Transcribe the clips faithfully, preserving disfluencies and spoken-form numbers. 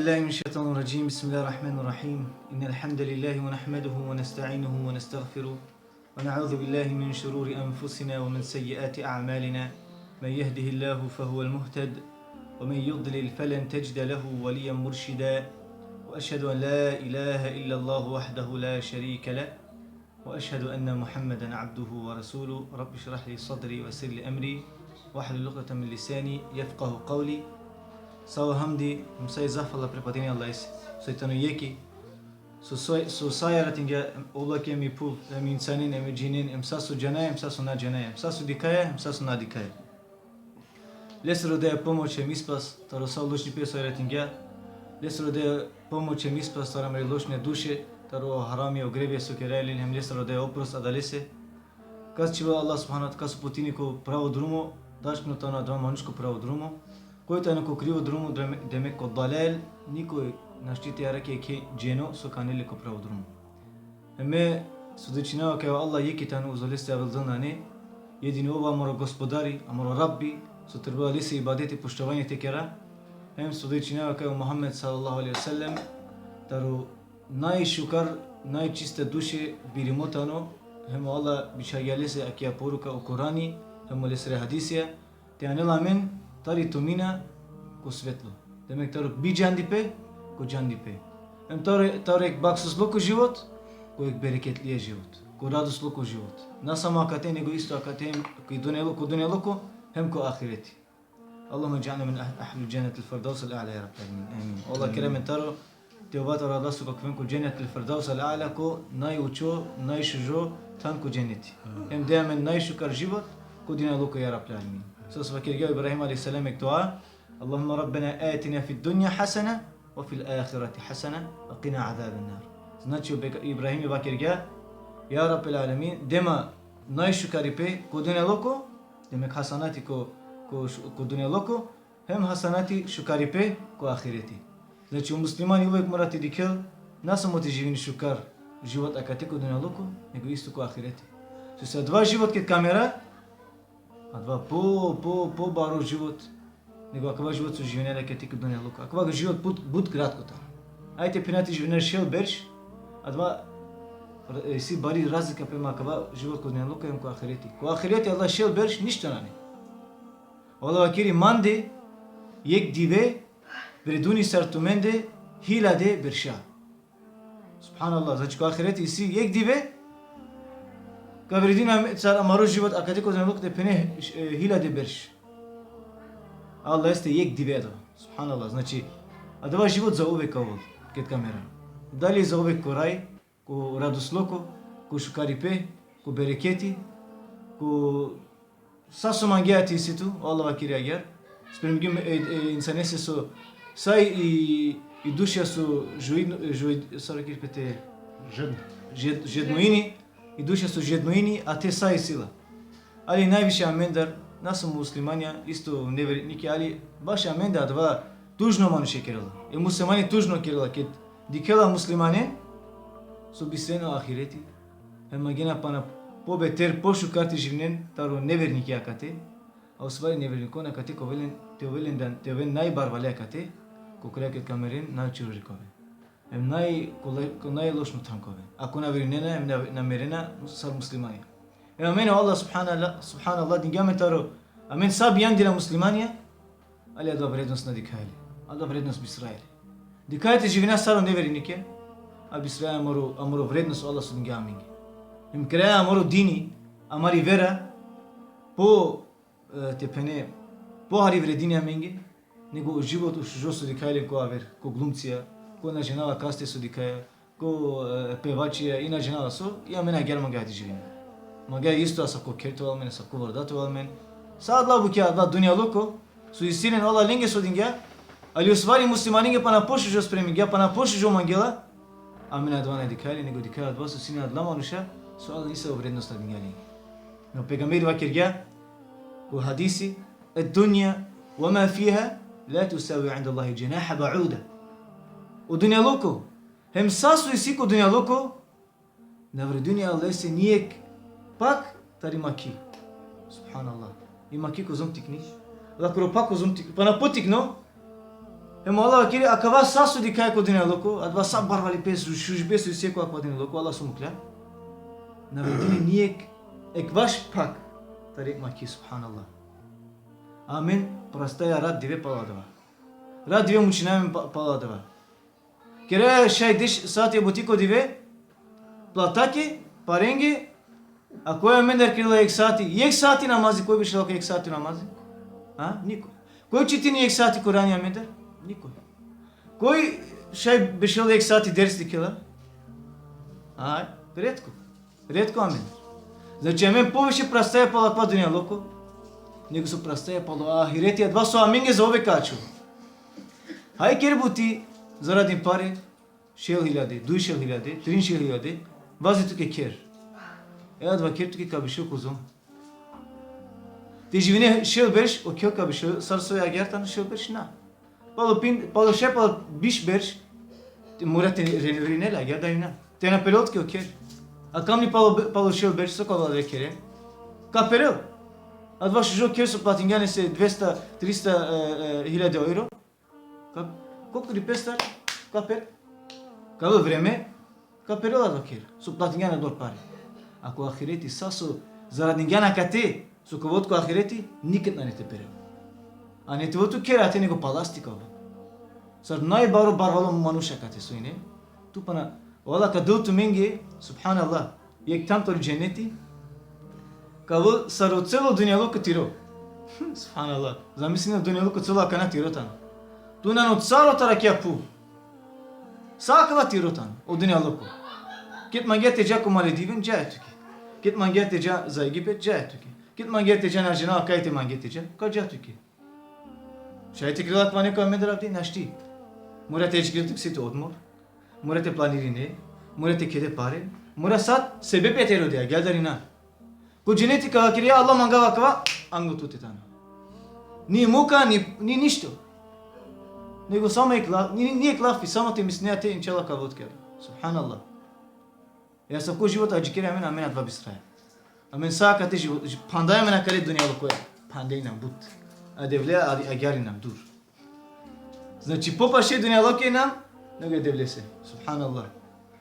بالله من الشيطان الرجيم. بسم الله الرحمن الرحيم. إن الحمد لله ونحمده ونستعينه ونستغفره، ونعوذ بالله من شرور أنفسنا ومن سيئات أعمالنا. من يهده الله فهو المهتد، ومن يضلل فلن تجد له وليا مرشدا. وأشهد أن لا إله إلا الله وحده لا شريك له، وأشهد أن محمدا عبده ورسوله. رب اشرح لي صدري ويسر لي أمري واحلل عقدة من لساني يفقه قولي. Sa o hamdi, hem sa i zahvala pripadini Allahese, soj tano jekh, so, so, so sa jaratingja oblake hem i phuv, hem insanin, hem džinin, hem sa so džanaja, hem sa so na džanaja, hem sa so dikhaja, hem sa so na dikhaja. Lese rodaja pomoć hem ispas taro sa o lošnipe so jaratingja. Lese rodaja pomoć hem ispas taro amare lošne duše, taro harami, o grevija so keraja len, hem lese rodaja oprost adalese. Kas čhivela Allah subhanahu ve teala, kas uputini ko pravo drumo, daškno tano adava manuš ko pravo drumo. Koj tano ko krivo drumo, deme-, demek ko dalal, nikoj našti te arakhi jekhe dženo so ka anel le ko pravo drumo. Hem me svedočinava kaj o Allah jekh tano, uzo leste aver del nane, jedino ov amaro Gospodari, amaro Rabbi, so trebela lese ibadeti, poštovanje te kera. Hem svedočinava kaj o Muhammed sallallahu alejhi ve sellem taro najšukar, najčista duše birimo tano, hem o Allah bičhalgja lese akaja poruka o Kurani, hem o lesere hadisija, te anel amen tari tomina ko svetlo. Demek, taro bidžandipe ko džandipe. Hem taro, taro jekh baksuzloko život ko jekh bereketlija život, ko radostloko život. Na samo akate, nego isto akate hem ko dunjalo-, ko dunjaloko, hem ko ahireti. اللهم اجعلنا من أهل، أهل الجنة الفردوس الأعلى يا رب العالمين. آمين. Allah kera amen taro te ova taro adala so ka khuven ko Džennetul Firdaus al-A'la, ko najučo, najšužo than ko dženneti. Hem de amen najšukar život ko dunjaloko, ja Rabbel alemin. So vakergja o Ibrahim alejhi selam jekh dua: اللهم ربنا آتنا في الدنيا حسنة وفي الآخرة حسنة وقنا عذاب النار. Znači, o Beka-, Ibrahimi vakergja: Ja Rabbel alemin, de ma najšukaripe ko dunjaloko, demek hasanati ko, ko, ko dunjaloko, hem hasanati, šukaripe, ko ahireti. Znači, o muslimani uvek mora te dikhel na samo te živini šukar život akate ko dunjaloko, nego isto ko ahireti. Sose adava život ked ka mera, adava po, po, po baro život nego akava život so živinaja akate ko dunjaloko. Akava život but, but kratko tano. Ajde te phena te živine šel berš, adava, e, isi bari razlika prema akava život ko dunjaloko hem ko ahireti. Ko ahireti adala šel berš ništo nane. Allah vakeri: Mande jekh dive vredini sar tumende hiljade berša. Subhanallah, znači ko ahireti isi jekh dive ka vredini am-, sar amaro život akate ko dunjaloko, te phene, e, hiljade berš. Allaheste jekh dive adava. Subhanallah, znači adava život zauvek ka ovel ked ka mera. Dali zauvek ko raj, ko radostloko, ko šukaripe, ko bereketi, ko sa so mangea te isi tu, o Allah vakeri agjaar. Spremgjum e, e, insanese so sa i, i duša so žuid-, žuid-, sar vakeri pe te žed-, žed-, žednuini, i duša so žednuini, ate sa isi la. Ali najviše amendar, na samo muslimanja, isto nevernikija, ali baš amendar adava tužno manuše kerela. E muslimani tužno kerela ked dikhela muslimanen so bistrena o ahireti, hem mangena pana pobeter, pošukar te živinen taro nevernikija akate, a ustvari nevernikon akate ka ovel len, te ovel len dan, te oven najbarvale akate, ko kraj ked ka meren, najčorore ka oven. Hem naj-, ko le-, ko najlošno than ka oven. Ako na verinena, hem na, na merena sar muslimanja. Hem amen o Allah subhanallah, subhanallah, dingja amen taro amen sa bijandila muslimanja, ali adava vrednost na dikhaja le. Adava vrednost bistraja le. Dikhaja te živina sar o nevernike, a bistraja amaro, amaro vrednost o Allah so dingja amenge. Hem keraja amaro dini, amari vera, po, e, te phene, pohari vredini amenge, nego o život o šužo so dikhaja len ko aver, ko glumcija, ko na džanava kaste so dikhaja, ko, e, pevačija, i na džanava so, i amen agjaar mangaja te živina. Mangaja isto asavko kher te ovel amen, asavko vorda te ovel amen. Sa adala bukja, adala dunjaloko so isi len, o Allah lenge so dingja, ali ustvari muslimanenge pana pošužo spremingja, pana pošužo mangela, amen adava na dikhaja le, nego dikhaja adava so isi len adala manuša so Allah nisavo vrednost na dingja lenge. No pejgamberi vakergja ko hadisi: الدنيا وما فيها لا تساوي عند الله جناح بعوضة. O dunjaloko, hem sa so isi ko dunjaloko, na vredini Allahese ni jekh pak tari makhi. Subhanallah. I makhi kozom tikni? Lakoro pak kozom tik-, pana potikno, Hem o Allah vakeri, akava sa so dikhaja ko dunjaluko, adava sa barvalipe, šužipe so isi ko akava dunjaluko, Allah so mukhlja. Na vredini ni jekh, jekh vaš phak tari jekh makhi, subhanallah. Amen prastaja rat dive palo adava. Rat dive mučinaja amen pa-, palo adava. Keraja šaj deš sati buti ko dive, platake, parenge, a koj amendar kerela jekh sati, jekh sati namazi, koj bešela ko jekh sati namazi? A? Nikoj. Koj čitini jekh sati Kurani amendar? Nikoj. Koj šaj bešela jekh sati ders dikhela? A, retko. Retko amen. Znači, amen poviše prastaja palo akava dunjaluko, nego so prastaja palo ahireti, adava so amenge zauvek ka ačhol. Haj ker buti, zaradin pare, šel hiljade, duj šel hiljade, trin šel hiljade, vazi tuke kher. E, adava kher tuke ka bešel kozom? Te živine šel berš, o kher ka bešel, sar so agjaar tano šel berš, na. Palo pin-, palo šel, palo biš berš, te mora te renovirine le, agjaar da i na. Te na perel tuke o kher. A kamni palo be-, palo šel berš, so ka ovel adava khere? Ka perel. Adava šužo kher so platingjan lese dvesta, trista, e, e, hiljade euro. Ka, koliko di pestar, ka per-, ka ovel vreme, ka perel adava kher, so platingjan adava pare. A ko ahireti, sa so zaradingjan akate, so ka ovel tut ko ahireti, niked nane te perel. A nane te ovel tut kher ate, nego palastika ovel. Sar najbaro barvalo manuš akate so ine, tu pana, o Allah ka del tumenge, subhanallah, jekh than taro dženeti, ka ovel sar o celo dunjaluko tiro. Subhanallah. Zamislin, o dunjaluko celo akana tiro tano. Tu nane o caro taro akaja phuv. Sa akava tiro tano, o dunjaluko. Ked mangea te dža ko Malediven, džaja tuke. Ked mangea te dža za Egipet, džaja tuke. Ked mangea te dža na džanav kaj te mangea te dža, ka dža tuke. Šaj te kerel akava neko amendar avdive? Našti. Mora te džikre tuke si te odmor. Mora te planirine. Mora te kere pare. Mora sa sebepi te rode, agjaar da i na? Ko dženeti ka vakere, ja Allah, mangava akava, anglo tute tano. Ni muka, ni, ni ništo. Nego samo jekh la-, ni, ni jekh lafi, samo te misline ate, inšallah ka ovel tut kher. Subhanallah. Ja, asavko život adžikeri amen, amen adava bistraja. Amen sa akate živo-, ži-, phandaja amen akale dunjalukoja. Phandaja inam but. A Devle, a, agjaar inam dur. Znači, popaše dunjaluke inam nego e Devlese. Subhanallah.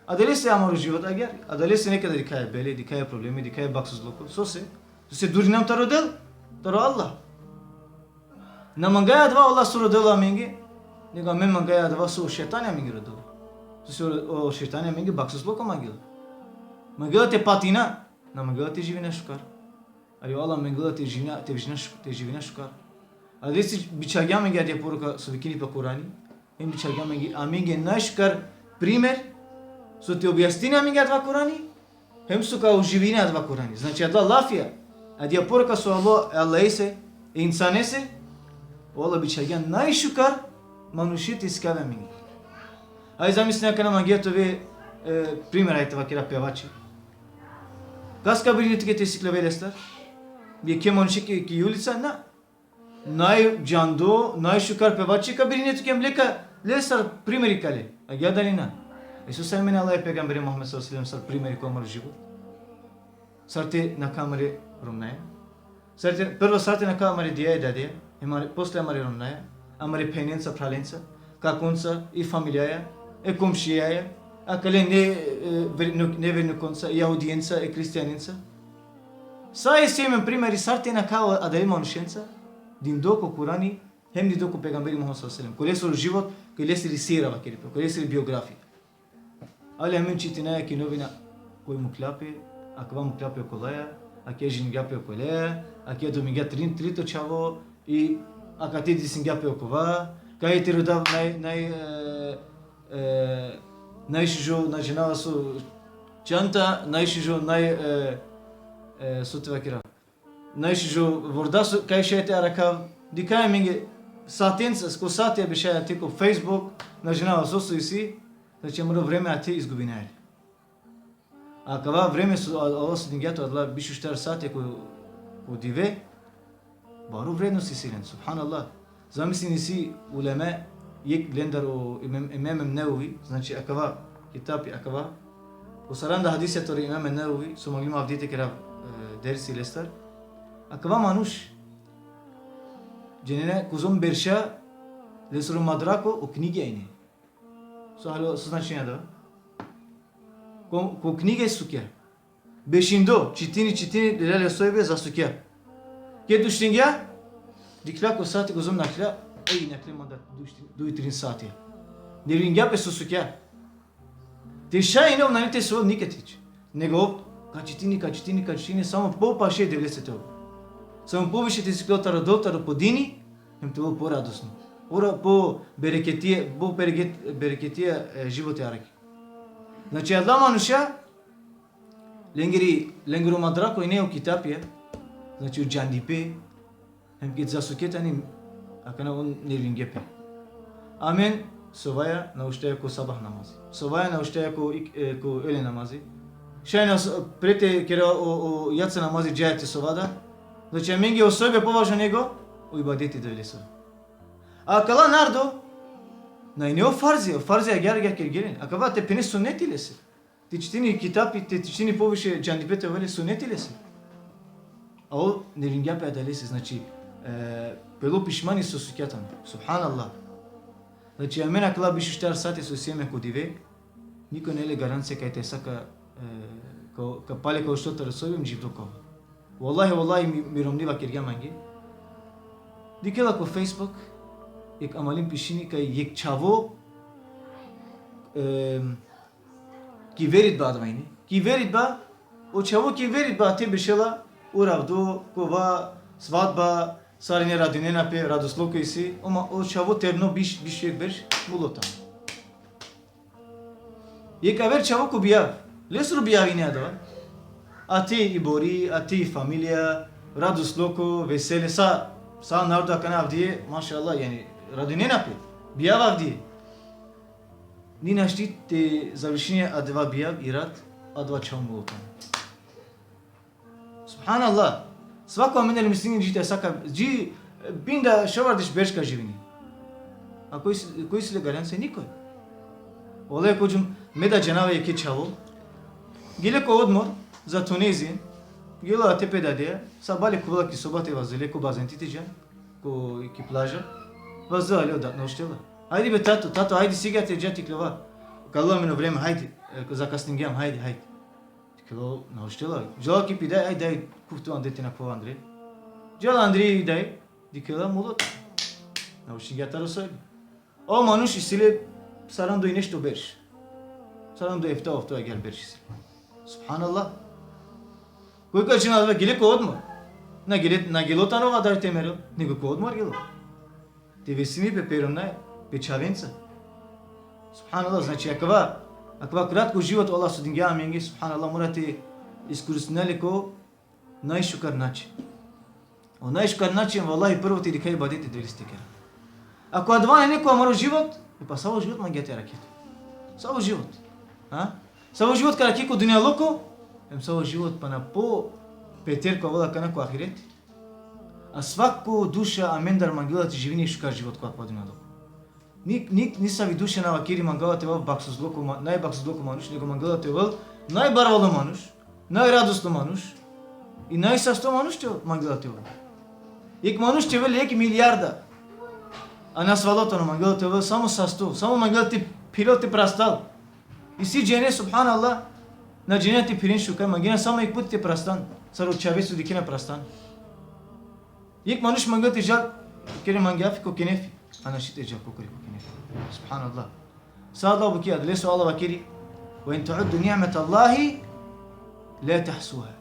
Adalese amaro život agjaar. Adalese nekada dikhaja bele, dikhaja problemi, dikhaja baksuzluko. Sose? Sose dur inam taro Del, taro Allah. Na mangaja adava Allah so rodela amenge, nego amen mangaja adava so o šejtani amenge rodela. Sose o, o šejtani amenge baksuzluko mangela. Mangela te patina, na mangela te živina šukar. Ali o Allah mangela te živina, te živina šu-, te živina šukar. Adalese bičhalgja amenge adaja poruka so vikini pe Kurani, hem bičhalgja amenge, amenge najšukar primer, so te objasnini amenge adava Kurani, hem so ka oživini adava Kurani. Znači, adava lafija, adaja poruka so alo e Allahese, e insanese, o Allah bičhalgja najšukar manuše te sikavi amenge. Aj zamislin, akana mangea te ove, e, primer, aj te vakera, pevači. Kas ka birini tuke te sikljove lestar? Jekhe manuše ki, ki ulica, na. Najdžando, najšukar pevači ka birini tuke hem le ka le sar primeri ka le. Agjaar da i na? E sose amen Allah e pejgambere Muhammed sallallahu alejhi ve sellem sar primeri ko amaro život. Sar te nakha amare romnjaja. Sar te, prvo sar te nakha amare dija e dadija, amare, posle amare romnjaja, amare phenenca, phralenca, kakonca, i familijaja, e komšijaja, akale ne, e, ver-, no-, nevernikonca, e jahudijenca, e hristijanenca. Sa isi amen primeri sar te nakha adale manušenca, dindo ko Kurani, hem dindo ko pejgamberi Muhammed sallallahu alejhi ve sellem. Ko lesoro život, ko lesiri sira vakeri pe, ko lesiri biografija. Ali amen čitinaja ki novina koj mukhlja pe, akava mukhlja pe okolaja, akaja ženingja pe okoleja, akaja dobingja trin-, trito čhavo, i akate disingja pe okova, kaj te rodav naj, naj, e, e, najšužo, na džanava so čanta, najšužo, naj, e, e, so te vakera. Najšužo vorda so kaj šaj te arakhav, dikhaja amenge satenca, ko satija bešaja ate ko Facebook, na džanava so so isi, znači amaro vreme ate izgubinaja le. Akava vreme so a-, Allah so dingja tu adala biš u štar satija ko, ko dive, baro vrednost isi len, subhanallah. Zamislin, isi uleme, jekh lendar o Imam, Imam Nevevi, znači akava kitabi, akava, o saranda hadisja taro Imam Nevevi, so mangljum avdive te kerav, e, dersi lestar. Akava manuš, džanena kozom berša, Lesoro madrako o knjige ine. So halo, so značini adava? Ko, ko knjige sukja. Bešindo, čitini, čitini, lelja le sojbe, zasukja. Ked uštingja, dikhlja ko sati, kozom nakhla, ej, nakhla manda duj, duj, trin sati. Nervingja pe so sukja. Te šaj ine ov nane te sojol niked hič. Nego ov ka čitini, ka čitini, ka čitini, samo popaše Devlese te ovel. Samo poviše te sikljol taro dol, taro po dini, hem te ovel poradosno. Pora-, po bereketija, po bereket-, bereketija, e, živote arakhi. Znači, adala manuša, lengiri, lengoro madrako ine o kitapija, znači, o džandipe, hem ked zasukja tani, akana on nervingja pe. Amen sovaja na uštaja ko sabah namazi. Sovaja na uštaja ko ik-, e, ko öğle namazi. Šaj na s-, pre te kera o, o jaca namazi džaja te sova da. Znači, amenge o sojbe považno nego o ibadeti Devlesoro. Akala narodo, na ine o farzi, o farzi agjaar, agjaar kergja len. Akava te phene suneti lese. Te čitini kitapi, te čitini poviše džandipe te ovel le suneti lese. A ov nervingja pe adalese, znači, e, pelo pišmani so sukja tano. Subhanallah. Znači, amen akala biš u štar sati so si amen ko dive, niko nane le garancija kaj te sa ka, e, ka, ka pale ka uštel taro sojbe hem dživdo ka ovel. Wallahi, wallahi, mi, mi romni vakergja mange. Dikhela ko Facebook, jekh amalin pišini kaj jekh čhavo, em, ki veritba adava ine. Ki veritba, o čhavo ki veritba te bešela, o ravdo, kova, svadba, sarine radinena pe, radosluko isi, o ma-, o čhavo terno biš, biš jekh berš, mulo tano. Jekh aver čhavo ko bijav. Lesoro bijav ine adava. Ate i bori, ate i familija, radosluko, vesele, sa, sa narodo akana avdive, mašallah, jani, radinena pe. Bijav avdive. Ni našti te završini adava bijav i rat, adava čhavo mulo tano. Subhanallah. Svako amen mislingi dži te saka, dži, e, binda šovardeš berš ka živini. A koj si, koj si le garancija? Nikoj. Ole ko džum, me da džanava jekhe čhavo. Gele ko odmor, za Tunezija. Gelo ate pe dadeja, sabale kuvela ki soba te vazdele ko bazenti te džan, ko, ki plaža. Vazdela le o dad, na uštela. Hajde be tato, tato, hajde sigate dža te iklova. Kalo amen o vreme, hajde, e, zakasningjam, hajde, hajde. Dikhela, na uštela. Džala ki pi daj, aj daj, kuv tu andre te nakhova andre. Džala andre i daj, dikhela mulo tano. Na uštingja taro sojbe. O manuš isi le saranda i nešto berš. Saranda efta, ofto agjaar berš isi le. Subhanallah. Koj ka džanel adava, gele ko odmor. Na gele, na gelo tano adari te merel, nego ko odmor gelo. Te vesini pe, pe romnjaja, pe čhavenca. Subhanallah, znači, akava, akava kratko život o Allah so dingja amenge, subhanallah, mora te iskoristina le ko najšukar način. O najšukar način, vallahi, prvo te dikha ibadeti Devlese te kera. Ako adava nane ko amaro život, e pa savo život mangea te arakhe tu? Savo život? Ha? Savo život ka arakhe ko dunjaluko, em savo život pana po peter ka ovel akana ko ahireti. A svako duša amendar mangela te živini šukar život ko akava dunjaluko. Ni, ni, nisavi duša na vakeri mangela te ovel baksuzluko ma-, najbaksuzluko manuš, nego mangela te ovel najbarvalo manuš, najradosno manuš i najsasto manuš te mangela te ovel. Jekh manuš te ovel jekh milijarda, a nasvalo tano, mangela te ovel samo sasto, samo mangela te phirel, te prastal. Isi džene, subhanallah, na džene te phiren šukar, mangena samo jekh puti te prastan, sar o čhave so dikhena prastan. Jekh manuš mangel te džal, kere mangafi ko kenefi, a našti te džal kokori ko kenefi. Subhanallah. Sa adala bukja, adaleso Allah vakeri: "Ve in teuddu ni'metallahi la tuhsuha."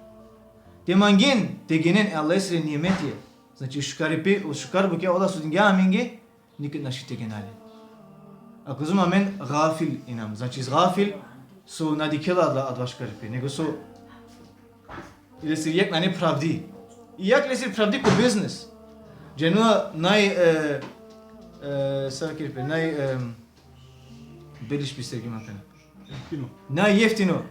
Te mangen, te ginen e Allahesere nimetija, znači šukaripe, o šukar bukja o Allah so dingja amenge, niked našti te gena le. A kozom amen gafil inam, znači gafil, so na dikhela adala, adava šukaripe, nego so, lesiri jag nane phravdi. I jag lesiri phravdi ko biznis. Džanela naj, e, e, sa vakeri pe, naj, e, beliš pistergi ma pena. Jeftino. Najjeftino.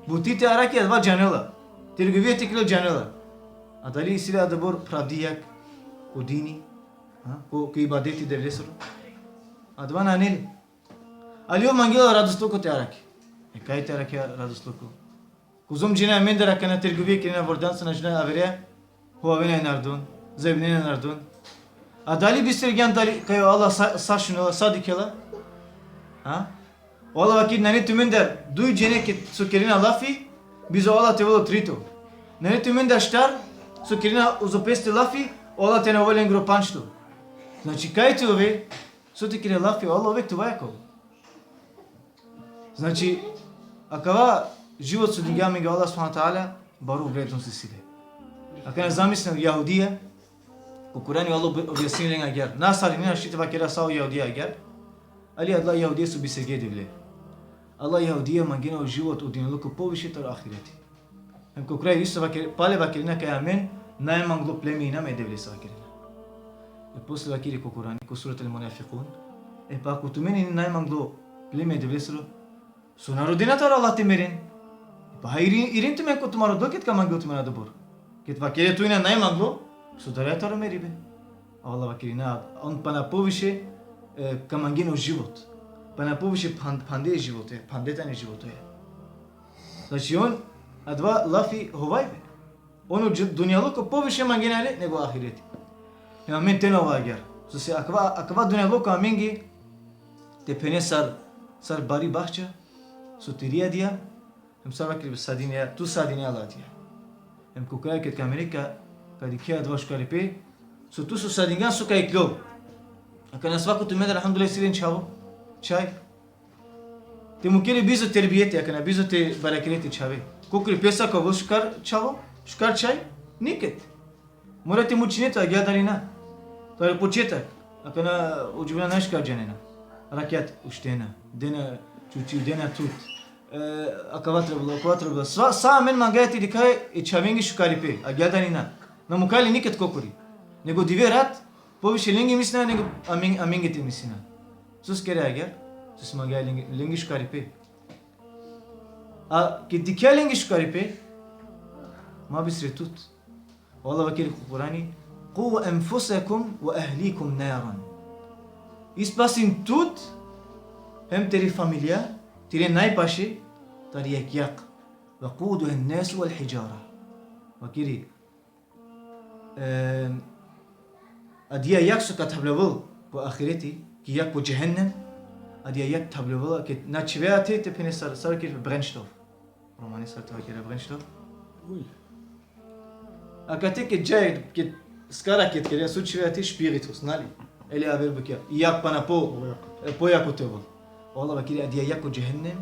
Buti te arakhi, adava džanela. Trgovija te kerel, džanela. A dali isi le adobor phravdi jag ko dini, ha? Ko, ko ibadeti Devlesoro? Adava nane le. Ali ov mangela radosluko te arakhi. E kaj te arakhi radosluko? Kozom džene amendar akana trgovija kerena, vordan so na džene avere, hovavena e narodon, zajebinena e narodon. A dali bistergjan dali kaj o Allah sa, sa šunela, sa dikhela? A? O Allah vakeri, nane tumendar duj džene ked so kerena lafi, bizo Allah te ovel o trito. Nane tumendar štar so kerena uzo peste lafi, o Allah te na ovel lengoro pandžto. Znači, kaj te ove, so te kere lafi, o Allah uvek te ova jakol. Znači, akava život so dingja amenge o Allah subhanahu wa ta'ala, baro vrednost isi le. Akana zamislin o Jahudija, ko Kurani o Allah ob-, objasnini len agjaar. Na sarinena, šaj te vakera sa o Jahudija agjaar. Ali adala Jahudija so bisterge e Devle. Adala Jahudija mangena o život o dunjaluko poviše taro ahireti. Hem ko kraj isto vakere-, pale vakerena kaj amen najmanglo pleme inam e Devlese, vakerena. E posle vakeri ko Kurani, ko surat El-Munafikun: E pa ako tumen ine najmanglo pleme e Devlesoro, so na rodena taro Allah te meren? E pa ha irin, irin tumen ko tumaro doket ka mangel tumen adobor. Ked vakere tu ine najmanglo, so dara taro meribe? Allah vakeri na, on pana poviše, e, ka mangen o život. Pana poviše phan-, phande e životoja, phande tane e životoja. Znači, on, adava lafi hovajbe. On o dž-, dunjaluko poviše mangena le nego ahireti. Hem amen te na ova agjaar. Sose akava, akava dunjaluko amenge te phene sar, sar bari bahča, so tiri adaja, hem sar vakeri sadinea, tu sadinea la adaja. Hem ko kraj ked ka mere ka, ka dikhe adava šukaripe, so tu so sadingjan so ka ikljol. Akana svako tumendar, elhamdulillah, isi len čhavo, čhaj. Te mukhe le bizo terbijeti, akana bizo te barakere te čhave. Kokori pesa ka ovel šukar čhavo, šukar čhaj? Niked. Mora te mučine tu, agjaar dali na? Taro početak. Akana o džuvlja najšukar džanena. Rakjat uštena, dena čuči, dena tut. E, akava trebela, akava trebela. Sa, sa amen mangaja te dikha e čhavenge šukaripe, agjaar dali na? Na mukha le niked kokori. Nego dive rat, poviše lenge mislina nego amen-, amenge te mislina. Sose kere agjaar? Sose mangaja lenge, lenge šukaripe. A ked dikha lenge šukaripe, ma bistre tut. O Allah vakeri ko Kurani: "Ku enfusekum ve ehlikum naran." Ispasin tut, hem tiri familija, tire najpaše, tari jekh jag. "Ve kuduhen nasu vel hidžara." Vakeri, e, adija jag so ka thablovel ko ahireti, ki jag ko džehennem, adija jag thablovel, ked na čhivea te, te phene sar, sar ki brennstoff. Romani sar te vakera brennstoff? Ulje. Akate ked džaja, ked skara ked kere, so čhivea te? Spiritus, nali? Ili aver bukja. I jag pana po, e, pojako te ovel. O Allah vakeri adija jag ko džehennem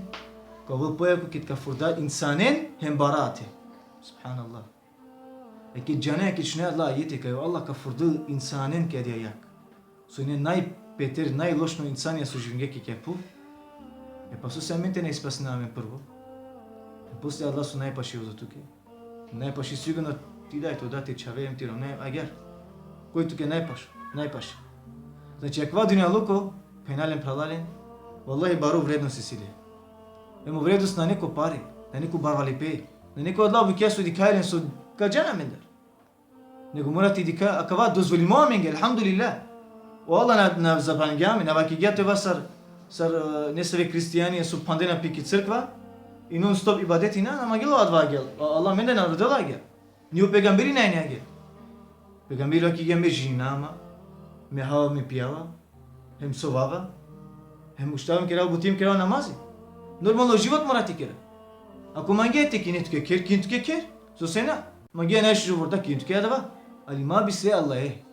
ka ovel pojako ked ka furda insanen hem barate. Subhanallah. E ked džane, ked šune adala ajeti kaj o Allah ka furdel insanen ki adija jag. So ine najpeter, najlošno insanja so živingje ki kjaj phuv. E pa sose amen te na ispasina amen prvo? E posle adala so najpaše uzo tuke. Najpaše sigurno ti daj, to dad, te čhave hem ti romnja, agjaar. Koj tuke najpaš-, najpaše? Znači, akava dunjaluko, phenjalen, phralalen, vallahi baro vrednost isi le. Hem o vrednost nane ko pare, nane ko barvalipe, nane ko adala bukja so dikhaja len, so ka džan amendar. Nego mora te dikha, akava dozvolimo amenge, elhamdulillah. O Allah na, na zabraningja amen, na vakergja te ova sar, sar, e, nesave hristijanja so phandena pe ki crkva, i non stop ibadeti, na, na mangela adava agjaar. O Allah amende na rodela agjaar. Ni o pejgamberi na ine agjaar. Pejgamberi vakergja: me ženinava, me hava, me pijava, hem sovava, hem uštava, kerava buti, kerava namazi. Normalno život mora te kera. Ako mangea te kine tuke, ker, kin tuke, ker. Sose na? Mangea najšužo vorda, kin tuke adava. Ali ma bistre Allahe.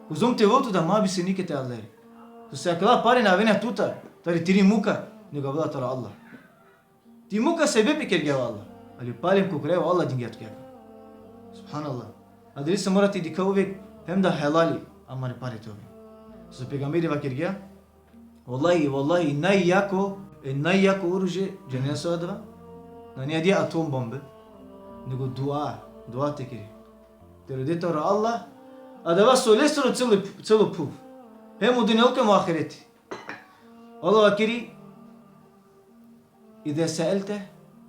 Kozom te ovel tu da ma bistre niked e Allahe. Sose akala pare na avena tutar, tari tiri muka, nego avela taro Allah. Ti muka sebepi kergja o Allah. Ali palem ko kraj o Allah dingja tuke. Subhanallah. Adalese mora te dikha uvek hem da helali amare pare te oven. So pejgamberi vakergja: Vallahi, vallahi, najjako, e najjako oružje, džanena so adava? Nane adija atom bombe. Nego dua, dua te kere. Te rode taro Allah adava so lesoro celo, celo phuv. Hem o dunjaluko hem o ahireti. Allah vakeri: "Iza se'elte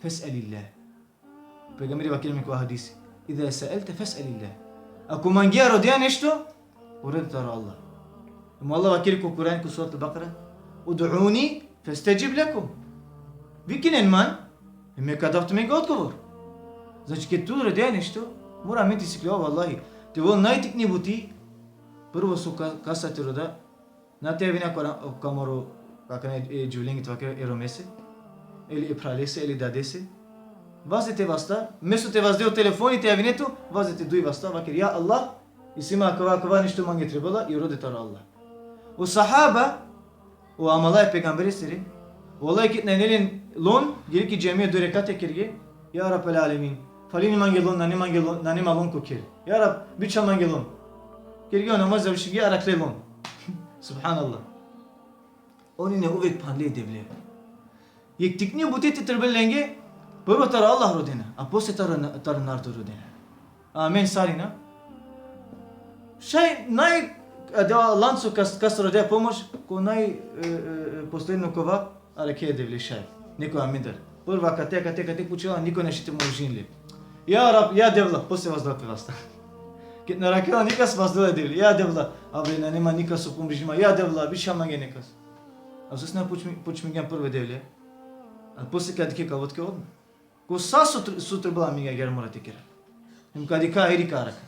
fes'elillah." Pejgamberi vakeri amen ko hadisi: "Iza se'elte fes'elillah." Ako mangea, rodea nešto, rode taro Allah. Hem Allah vakeri ko Kurani, ko surat Al-Bakara: "Ud'uni festedžib lekum." Vikinen man, hem me ka dav tumenge odgovor. Znači, ked tu rodea nešto, mora amen te sikljova, vallahi. Te ovel najtikni buti, Prvo so ka-, kasa te roda, na te avine ko ra-, ko amaro, akana e, e džuvlenge te vakera, e romese, ili e phralese, ili dadese. Vazdite vasta, mesto te vazde o telefoni te avine tu, vazdite duj vasta, vaker: Ja Allah, isi ma akava, akava, nešto mange trebela, i rode taro Allah. O sahaba, o amala e pejgamberesiri, o Allah kit nane len lon, giri ki džamija duj rekate kerge: Ja Rabbel alemin, falini mange lon, nane mange lon, nane ma lon ko kher. Ja Rab, bičha mange lon. Kerge o namaz, završinge, arakhle lon. Subhanallah. Oni ne uvek phanle e Devle. Jekh tikni buti te trebel lenge, prvo taro Allah rodena, a posle taro, taro narodo rodena. Amen sarina. Šaj naj, adava lanco kas, kas rodea pomoć, ko naj, e, e, e, posledno kova, arakhe e Devle šaj. Neko amendar. Prvo akate, akate, akate pučela, niko našti te mudžini le. Ja Rab, ja Devla, posle vazdela pe vasta. Kit na arakhela nikas, vazdela e Devle: Ja Devla, abre, nane ma nikas so pomožini ma, ja Devla, bičha mange nekas. A so sine počmi-, počmingjan prvo e Devle. A posle ka dikhe ka votke odma. Ko sa so tr-, so trebela amenge agjaar mora te kera. Hem ka dikha, iri ka arakha.